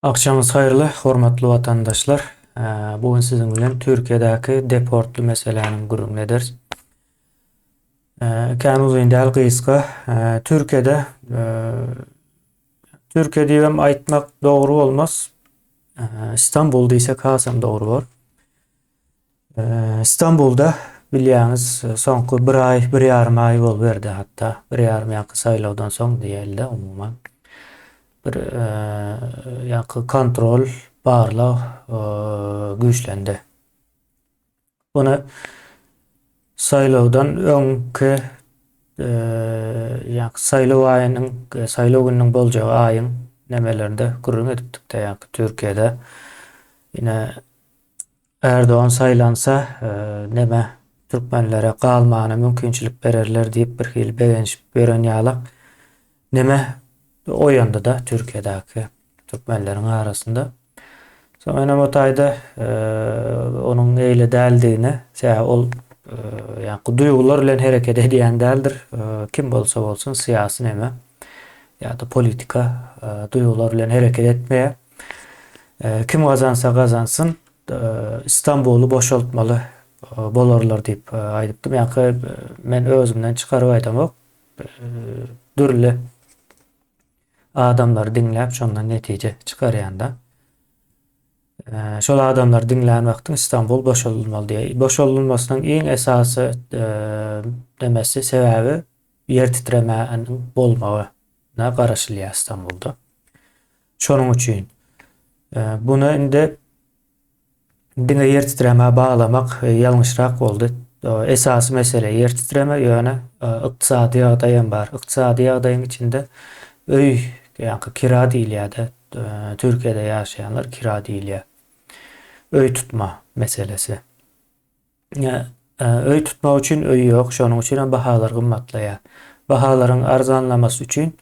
Agşamyňyz haýyrly, hormatly watandaşlar. Bu gün siziň bilen Türkiýedäki deportly meseläniň gürrüňini ederis. Kän uzyn däl, gysga. Türkiýede Türkiýe diýibem aýtmak dogry bolmaz. Istanbul diýsek hasam dogry bor. Istanbulda bilýäňiz soňky bir aý, bir ýarym aý boluberdi hatda. Bir ýarym ýaňky saýlawdan soň diýeli-de umuman. Bir ýaňky kontrol, barlag güýçlendi. Muny saýlawdan öňki ýaňky saýlaw aýynyň, saýlaw gününiň boljagy aýyň nemelerinde gürrüň edipdik-de ýaňky Türkiýede. Ine Erdogan saýlansa neme türkmenlere galmana mümkinçilik bererler diýip bir hili begenişip ýören ýalak neme oýandyda Türkiýedäki türkmenleriň arasynda. Soň menem o taýda onuň eýle däldigini, sebäbi ol ýaňky duýgular bilen hereket edýän däldir. Kim bolsa bolsun syýasy neme ýa-da politika duýgular bilen hereket etmeýär. Kim gazansa gazansyn Istanbuly boşaltmaly bolarlar diýip aýdypdym. Ýaňky men özümden çykaryp aýdamok. Dürli adamlary diňläp şondan netije çykarýanda. Şol adamlary diňlän wagtyň Istanbul boşaldylmaly diýýär. Boşaldylmasynyň iň esasy demesi sebäbi ýer titremäniň bolmagyna garaşylýar Istanbulda. Şonuň üçin buny indi diňe ýer titremä baglamak ýalňyşrak boldy. Esasy mesele ýer titreme, ýöne ykdysady ýagdaý hem bar. Ykdysady ýagdaýyň içinde öý, ýaňky kira diýilýär-de, Türkiýede ýaşaýanlar kira diýilýär. Öý tutma meselesi. Öý tutmak üçin öý ýok, şonuň üçin hem bahalar gymmatlaýar. Bahalaryň arzanlamasy üçin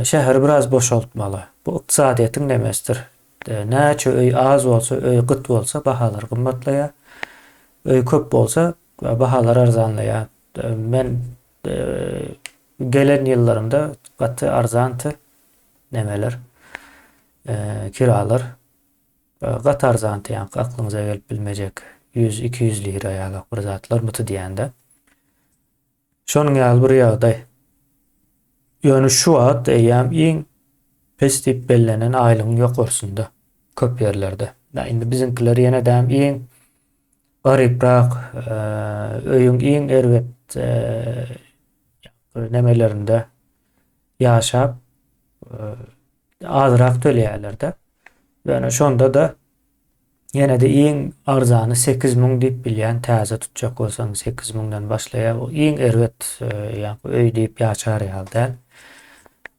şäheri biraz boşaltmaly. Bu ykdysadyýetiň nemesidir. Näçe öý az bolsa, öý gyt bolsa bahalar gymmatlaýar. Öý köp bolsa bahalar arzanlaýar. Men gelen ýyllarymda gaty arzanty nemeler, kiralar. Gaty arzan ýaňky aklyňyza gelip bilmejek 100-200 lira ýalak bir zatlar muty diýende. Şonuň ýaly bir ýagdaý. Ýöne şu wagt eýýäm iň pes diýip bellenen aýlygyň ýokarsynda köp ýerlerde. Da indi biziňkiler ýene däm iň garyprak, öýüň iň erbet nemelerinde ýaşap azrak töleýärler-de. Ýöne şonda-da ýene-de iň arzany 8000 diýip bilýän täze tutjak bolsaň 8000-den başlaýar. Bu iň erbet ýa-da öý diýip ýaşar ýaly däl.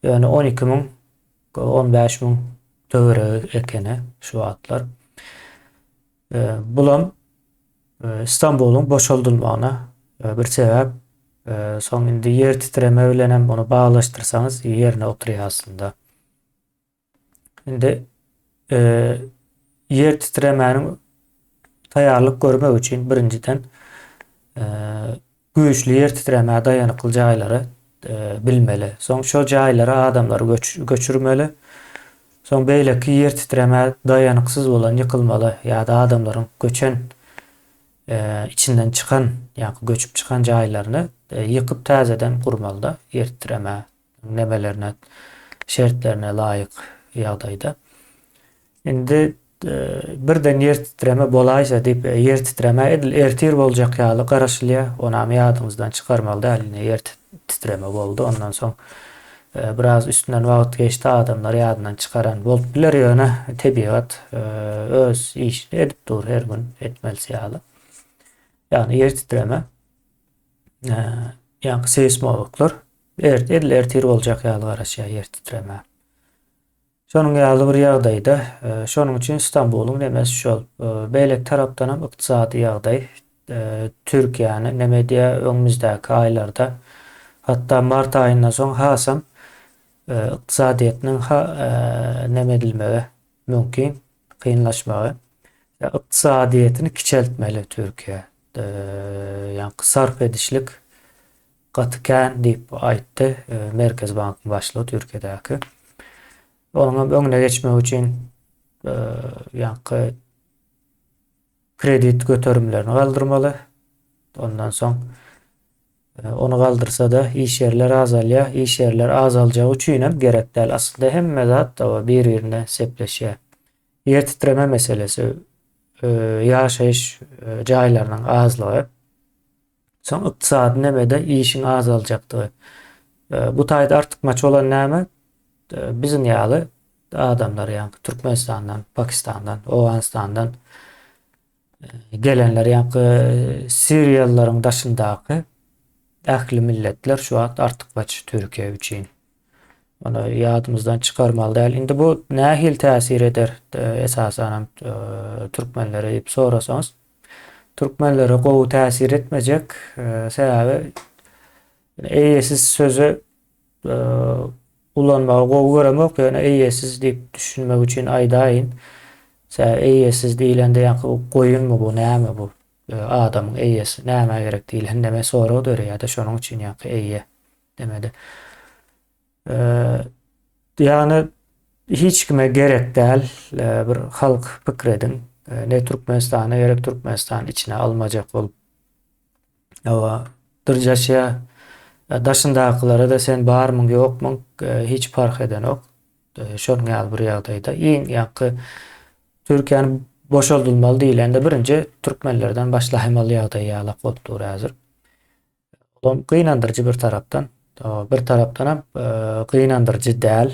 Ýöne 12000, 15000 töweregi ekeni şu wagtlar. Bulam Istanbulyň boşaldylmagyna bir sebäp. Soň indi ýer titreme bilen hem ony baglaşdyrsaňyz ýerine oturýar aslynda. Indi ýer titremäniň taýýarlyk görmek üçin birinjiden Güýçli ýer titremä daýanykly jaýlary bilmeli. Soň şo jaýlara adamlary göçürmeli. Soň beýleki ýer titremä daýanyksyz bolan ýykylmaly ýa-da adamlaryň göçen içinden çykan ýa-da göçüp çykan jaýlaryny ýykyp täzeden gurmalyda ýer titremä nemelerine şertlerine laýyk ýagdaýda. Indi birden ýer titreme bolaýsa diýip, ýer titreme edil ertir boljak ýaly garaşylýar. Onam ýadyňyzdan çykarmaly däl. Ine ýer titreme boldy. Ondan soň biraz üstünden wagt geçdi, adamlar ýadyndan çykaran bolup biler, ýöne tebigat öz işini edip dur her gün etmelisi ýaly. Ýagny ýer titreme ýagny seýsmologlar edil ertir boljak ýaly garaşýar ýer titremä. Şonuň ýaly bir ýagdaýda, şonuň üçin Stambulyň nemesi şol. Beýleki tarapdanam ykdysady ýagdaý Türkiýäni neme edýär öňümizdäki aýlarda, hatda mart aýyndan soň hasam ykdysadyýetiniň neme edilmegi mümkin, kynlaşmagy. Ykdysadyýetini kiçeltmeli Türkiýe. Ýaňky sarp edişlik gaty kän diýip aýtdy Merkezi bankyň başlygy Türkiýedäki. Onuň hem öňüne geçmek üçin ýaňky kredit göterimlerini galdyrmaly. Ondan soň ony galdyrsa-da iş ýerler azalýar. Iş ýerler azaljagy üçin hem gerek däl. Aslynda hemme zat bir-birine sepleşýär. Ýer titreme meselesi, ýaşaýyş jaýlarynyň azlygy, soň ykdysady nemede işiň azaljakdygy. Bu taýda artykmaç bolan näme? Biziň ýaly adamlar, ýagny Türkmenistandan, Pakistandan, Owganystandan gelenler, ýagny siriýalylaryň daşyndaky ähli milletler şu wagt artykmaç Türkiýe üçin. Ony ýadymyzdan çykarmaly däl. Indi bu nähili täsir eder esasanam türkmenlere diýip sorasaňyz, türkmenlere gowy täsir etmejek. Sebäbi eýesiz sözi ulanmagy gowy göremok, ýöne eýesiz diýip düşünmek üçin aýdaýyn. Sebäbi eýesiz diýlende ýaňky goýunmy bu, näme bu? Adamyň eýesi nämä gerek diýlende men sorag döreýär-de, şonuň üçin ýaňky eýe demedi. Ýagny hiç kime gerek däl bir halk pikir ediň. Ne Türkmenistana gerek, Türkmenistan içine almajak bolup. Hawa, dyrjaşýar. Daşyndakylara-da sen barmyň, ýokmuň hiç parh edenok. Şonuň ýaly bir ýagdaýda iň ýaňky Türkiýäni boşaldylmaly diýlende birinji türkmenlerden başlaýmaly ýagdaý ýalak bolup dur häzir. Olam gynandyryjy bir tarapdan. Bir tarapdanam gynandyryjy däl.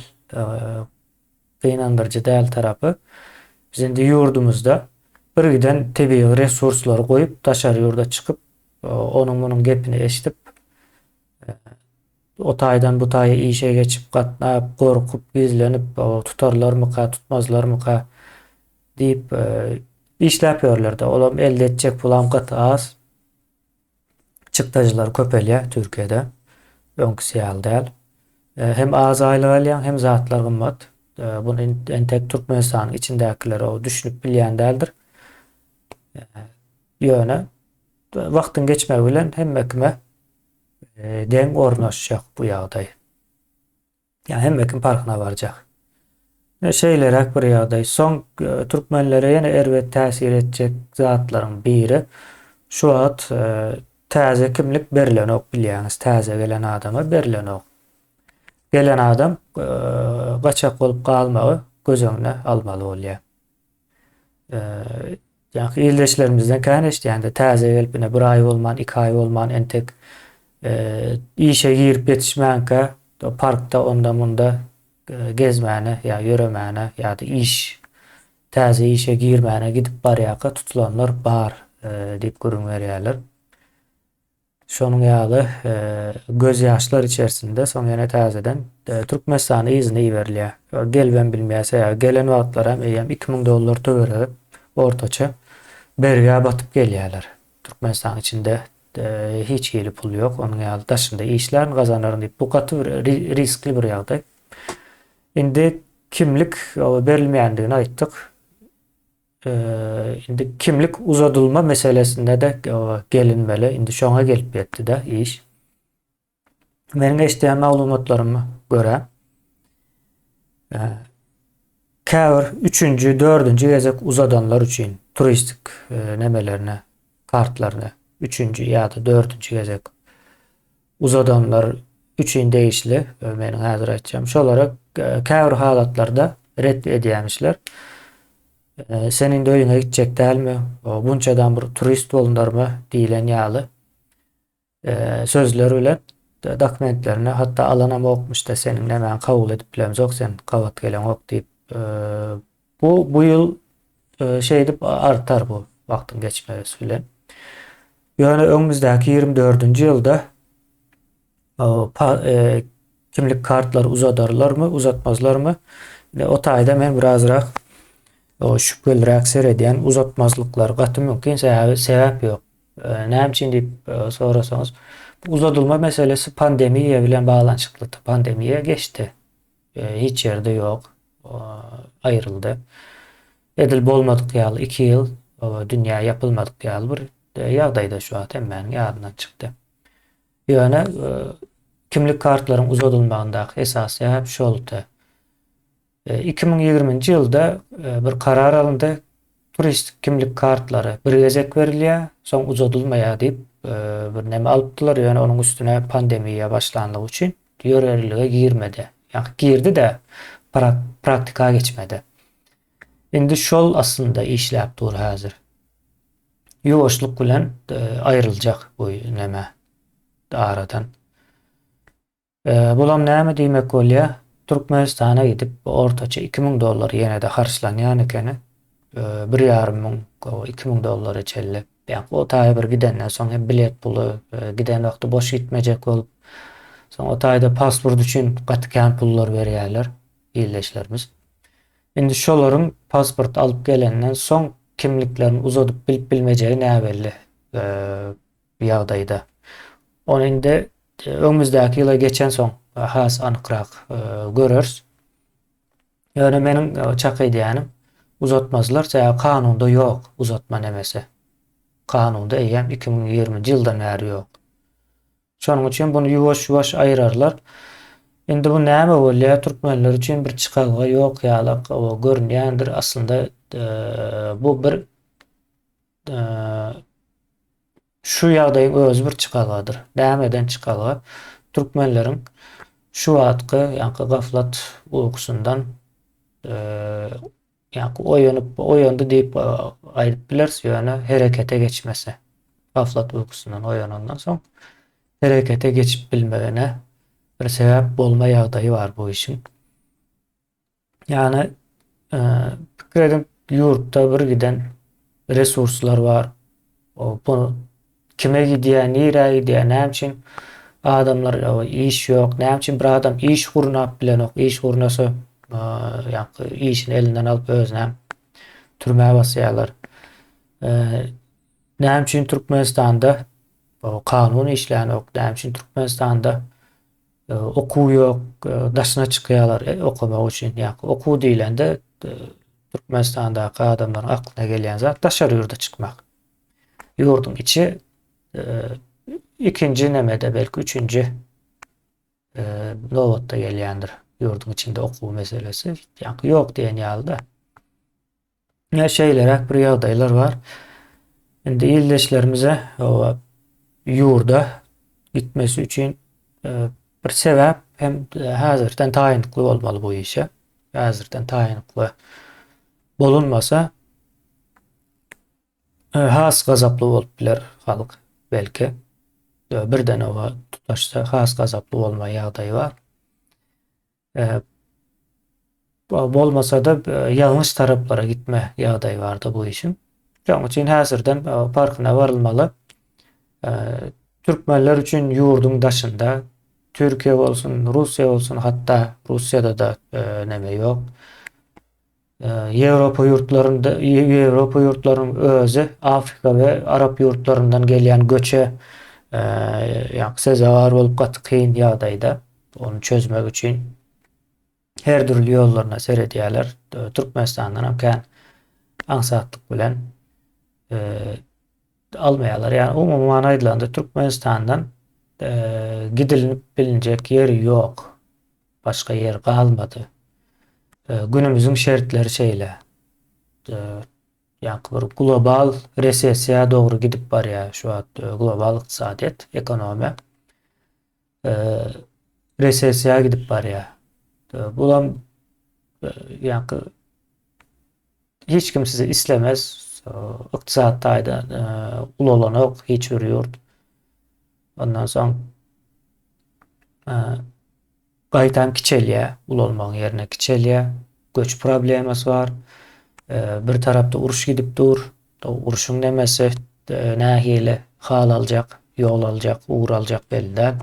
Gynandyryjy däl tarapy biz indi ýurdumyzda birgiden tebigy resurslary goýup daşary ýurda çykyp onuň munuň gepini eşidip o taýdan bu taýa işe geçip gatnap gorkup gizlenip tutarlarmyka tutmazlarmyka diýip işläp ýörlerde. Olam elde etjek pulam gaty az. Çykdajylar köpelýär Türkiýede. Öňküsi ýaly däl. Hem az aýlyk alýaň, hem zatlar gymmat. Buny entek Türkmenistanyň içindäkiler o düşünip bilýän däldir. Ýöne wagtyň geçmegi bilen hemme kime deň ornaşjak bu ýagdaý. Ýa hemme kim parhyna barjak. Ine şeýleräk bir ýagdaý. Soň türkmenlere ýene erbet täsir etjek zatlaryň biri şu wagt täze kimlik berilenok bilýäňiz. Täze gelen adama berilenok. Gelen adam gaçak bolup galmagy göz öňüne almaly bolýar. Ýaňky ildeşlerimizden kän eşidýän-de, täze gelip ine bir aý bolman, iki aý bolman entek işe girip ýetişmänkä parkda onda-munda gezmäne ýa ýöremäne ýa-da iş täze işe girmäne gidip barýarka tutulanlar bar diýip gürrüň berýärler. Şonuň ýaly gözýaşlar içerisinde soň ýene täzeden Türkmenistana yzyna iberilýär. Gelibem bilmeýär, sebäbi gelen wagtlary hem eýýäm 2000 dollar töweregi ortaça bergä batyp gelýärler. Türkmenistanyň içinde hiç hili pul ýok, onuň ýaly daşynda işlärin, gazanaryn diýip, bu gaty bir riskli bir ýagdaý. Indi kimlik berilmeýändigini aýtdyk. Indi kimlik uzadylma meselesinde-de gelinmeli. Indi şoňa gelip ýetdi-de iş. Meniň eşidýän maglumatlaryma görä, käbir üçünji, dördünji gezek uzadanlar üçin turistik nemelerine, kartlaryny üçünji ýa-da dördünji gezek uzadanlar üçin degişli, meniň häzir aýtjagym, şolara käbir halatlarda ret edýämişler. Sen indi öýüňe gitjek dälmi? Bunçadan bir turist bolunarmy? diýlen ýaly sözler bilen dokumentlerini hatda alanam ýokmuş-da, seniň nämäňi kabul edip bilemzok, sen gabat geleňok diýip. Bu bu ýyl şeýdip artar bu wagtyň geçmegi bilen. Ýöne öňümizdäki 24-nji ýylda kimlik kartlary uzadarlarmy, uzatmazlarmy? O taýda men birazrak şübheliräk seredýän, uzatmazlyklary gaty mümkin, sebäbi sebäp ýok. Näme üçin diýip sorasaňyz, bu uzadylma meselesi pandemiýa bilen baglanyşykly. Pandemiýa geçdi. Hiç ýerde ýok. Aýryldy. Edil bolmadyk ýaly 2 ýyl dünýä ýapylmadyk ýaly bir ýagdaýda şu wagt hemmäniň ýadyndan çykdy. Ýöne kimlik kartlaryň uzadylmagyndaky esasy sebäp şoldy. 2020-nji ýylda bir karar alyndy, turistik kimlik kartlary bir gezek berilýär, soň uzadylmaýar diýip bir neme alypdylar, ýöne onuň üstüne pandemiýa başlanlygy üçin ýörellige girmedi. Ýagny girdi-de, praktika geçmedi. Indi şol aslynda işläp dur häzir. Ýuwaşlyk bilen aýryljak bu neme aradan. Bulam näme diýmek bolýar? Türkmenistana gidip ortaça 2000 dollar ýene-de harçlanýan ekeni. Bir ýarym müň, 2000 dollara çenli. Ýa o taýa bir gidenden soň hem bilet puly, giden wagty boş gitmejek bolup, soň o taýda pasport üçin gaty kän pullar berýärler ildeşlerimiz. Indi şolaryň pasport alyp gelenden soň kimliklerini uzadyp bilip bilmejegi näbelli. Ýagdaýda. Ony indi öňümizdäki ýyla geçensoň has anykrak göreris. Ýöne meniň çak edýänim uzatmazlar, sebäbi kanunda ýok uzatma nemesi. Kanunda eýýäm 2020-nji ýyldan bäri ýok. Şonuň üçin buny ýuwaş-ýuwaş aýyrarlar. Indi bu näme bolýar? Türkmenler üçin bir çykalga ýok ýalak görünýändir. Aslynda bu bir Şu ýagdaýyň özi bir çykalgadyr. Nämeden çykalga? Türkmenleriň şu wagtky ýaňky gaflat ukusyndan ýaňky oýanyp, oýandy diýip aýdyp bileris, ýöne herekete geçmese. Gaflat ukusyndan oýanandan soň herekete geçip bilmegine bir sebäp bolma ýagdaýy bar bu işiň. Ýagny pikir ediň ýurtda bir giden resurslar bar. Bu kime gidýär, nirä gidýär, näme üçin adamlar iş ýok, näme üçin bir adam iş gurnap bilenok, iş gurnasa ýaňky işini elinden alyp özüne türmä basýarlar. Näme üçin Türkmenistanda kanun işlänok, näme üçin Türkmenistanda Okuw ýok, daşyna çykýarlar okamak üçin. Ýa okuw diýlende Türkmenistandaky adamlaryň aklyna gelýän zat daşary ýurda çykmak. Ýurduň içi ikinji nemede belki üçünji nobatda gelýändir. Ýurduň içinde okuw meselesi ýok diýen ýaly-da. Ýa şeýleräk bir ýagdaýlar bar. Indi ildeşlerimize ýurda gitmesi üçin e, bir sebäp hem häzirden taýynlykly bolmaly bu işe. Häzirden taýynlykly bolunmasa e, has gazaply bolup biler halk belki. E, birden oba tutaşsa has gazaply bolma ýagdaýy bar. Bolmasa-da ýalňyş taraplara gitme ýagdaýy bardy bu işiň. Şonuň üçin häzirden parkyna barylmaly. Türkmenler üçin ýurduň daşynda Türkiýe bolsun, Russiýa bolsun, hatda Russiýada-da neme ýok. Ýewropa ýurtlarynda Ýewropa ýurtlarynyň özi Afrika we Arap ýurtlaryndan gelýän göçe ýa sezewar bolup gaty kyn ýagdaýda. Ony çözmek üçin her dürli ýollaryna seredýärler. Türkmenistandan hem kän aňsatlyk bilen almaýarlar. Ýagny umuman aýdylanda Türkmenistandan gidilinip bilinjek ýeri ýok. Başga ýer galmady. Günümiziň şertleri şeýle. Ýaňky bir global resessiýa dogry gidip barýar şu wagt global ykdysadyýet, ekonomiýa. Resessiýa gidip barýar. Bulam ýaňky hiç kim sizi islemez. Ykdysady taýdan ulalanok hiç bir ýurt. Ondan soň gaýtam kiçelýär, ulalmagyň ýerine kiçelýär. Göç problemasy bar. Bir tarapda uruş gidip dur. Urşuň nemesi nähili hal aljak, ýol aljak, ugur aljak belli däl.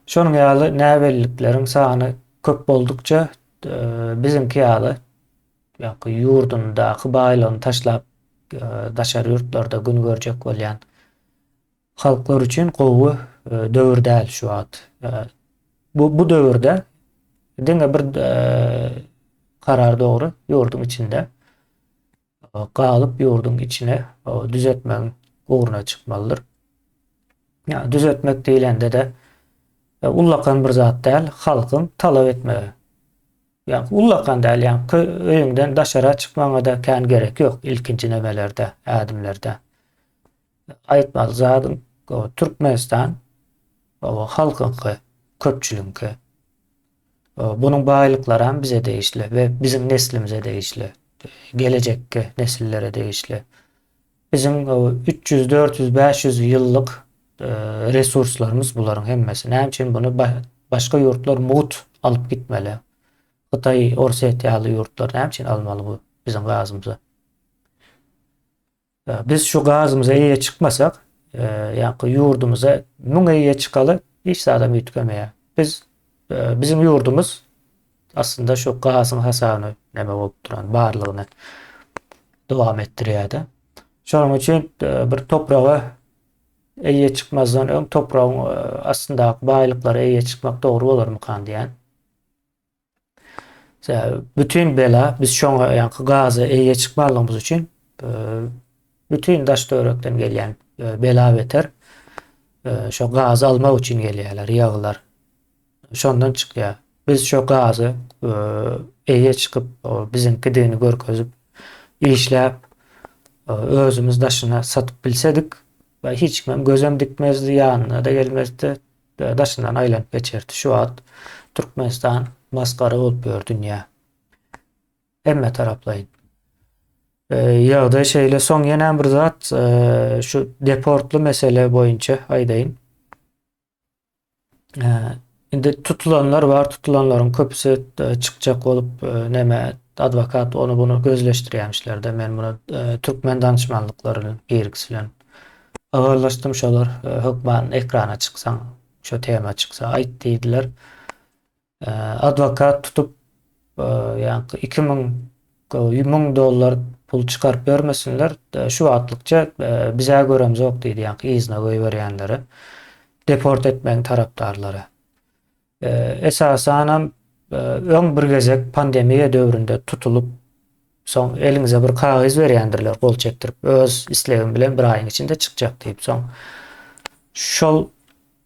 Şonuň ýaly näbellilikleriň sany köp boldukça biziňki ýaly ýa-da ýurdundaky baýlygyny taşlap daşary ýurtlarda gün görjek bolýan Halklar üçin gowy döwür däl şu wagt. Bu bu döwürde diňe bir karar dogry ýurduň içinde galyp ýurduň içine düzetmegiň ugruna çykmalydyr. Ýa düzetmek diýlende-de ullakan bir zat däl, halkyň talap etmegi. Ýa ullakan däl, ýa öýüňden daşara çykmaňa-da kän gerek ýok ilkinji nemelerde, ädimlerde. Aýtmaly zadym, Türkmenistan halkyňky, köpçüligiňki. Bunuň baýlyklaram bize degişli we biziň neslimize degişli, gelejekki nesillere degişli. Biziň 300, 400, 500 ýyllyk resurslarymyz bularyň hemmesi. Näme üçin buny başga ýurtlar mugt alyp gitmeli? Hytaý, Orsýet ýaly ýurtlar näme üçin almaly bu biziň gazymyzy? Biz şu gazymyza eýe çykmasak, ýa-da ýurdumyza müň eýe çykaly, hiç zadam üýtgemeýär. Biz biziň ýurdumyz aslynda şu gazyň hasabyna näme bolup duran barlygyny dowam etdirýär-de. Şonuň üçin bir topraga eýe çykmazdan öň topragyň astyndaky baýlyklara eýe çykmak dogry bolarmykan diýen. Bütin bela biz şoňa ýaňky gaza eýe çykmanlygymyz üçin bütin daş töwerekden gelýän bela beter şo gazy almak üçin gelýärler ýagylar. Şondan çykýar. Biz şo gazy eýe çykyp biziňkidigini görkezip işläp özümiz daşyna satyp bilsedik hiç kimem gözem dikmezdi ýanyna-da gelmezdi. Daşyndan aýlanyp geçerdi. Şu wagt Türkmenistan masgara bolup ýör dünýä. Hemme taraplaýyn. Ýagdaý şeýle. Soň ýene bir zat, şu deportly mesele boýunça aýdaýyn. Indi tutulanlar bar, tutulanlaryň köpüsi çykjak bolup näme adwokat ony bunu gözleşdirýämişler-de. Men muny türkmen danyşmanlyklary bilen birikisi bilen Habarlaşdym şolar hökman ekrana çyksaň şo tema çyksa aýt diýdiler. Adwokat tutup ýaňky 2000 1000 dollar pul çykaryp bermesinler. Şu wagtlykça bizä göremzok diýdi ýaňky yzyna goýberýänleri. Deport etmegiň tarapdarlary. Esasanam öň bir gezek pandemiýa döwründe tutulyp, soň eliňize bir kagyz berýändirler gol çekdirip, öz islegim bilen bir aýyň içinde çykjak diýip, soň şol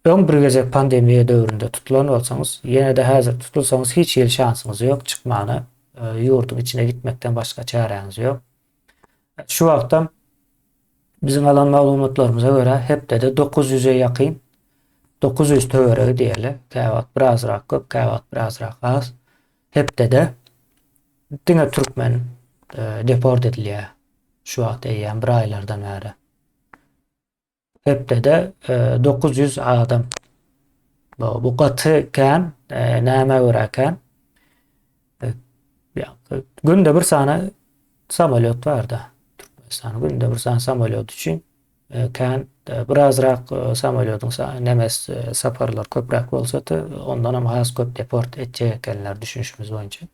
öň bir gezek pandemiýa döwründe tutulan bolsaňyz, ýene-de häzir tutulsaňyz hiç hili şansyňyz ýok çykmana, ýurduň içine gitmekden başga çäräňiz ýok. Şu wagtam biziň alan maglumatlarymyza görä hepdede 900-e ýakyn 900 töweregi diýeli, käwagt birazrak köp, käwagt birazrak az hepdede diňe türkmen e, deport edilýär. Şu wagt eýýäm bir aýlardan bäri. Hepdede 900 adam. Bu gaty kän, nämä görä kän? Günde bir sany samolýot bar-da. Türkmenistanyň günde bir sany samolýot üçin kän birazrak samolýotyň nemes saparlar köpräk bolsady, ondan hem has köp deport etjek ekenler düşünişimiz boýunça.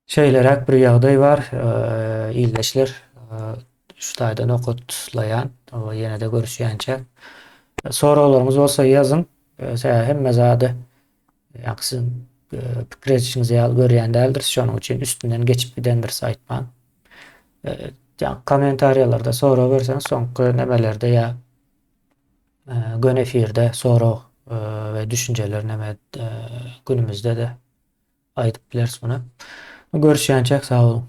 Şeýleräk bir ýagdaý bar, ildeşler. Şu taýdan okatlaýan. Ýene-de görüşýänçä. Soraglaryňyz bolsa ýazyň. Sebäbi hemme zady ýa siziň pikir edişiňiz ýaly görýän däldiris. Şonuň üçin üstünden geçip gidendiris aýtman. Ýa kommentariýalarda sorag berseňiz soňky nemelerde ýa göni efirde sorag we düşünjeler neme günümizde-de Aýdyp bileris muny. Görüşýänçäk sag boluň.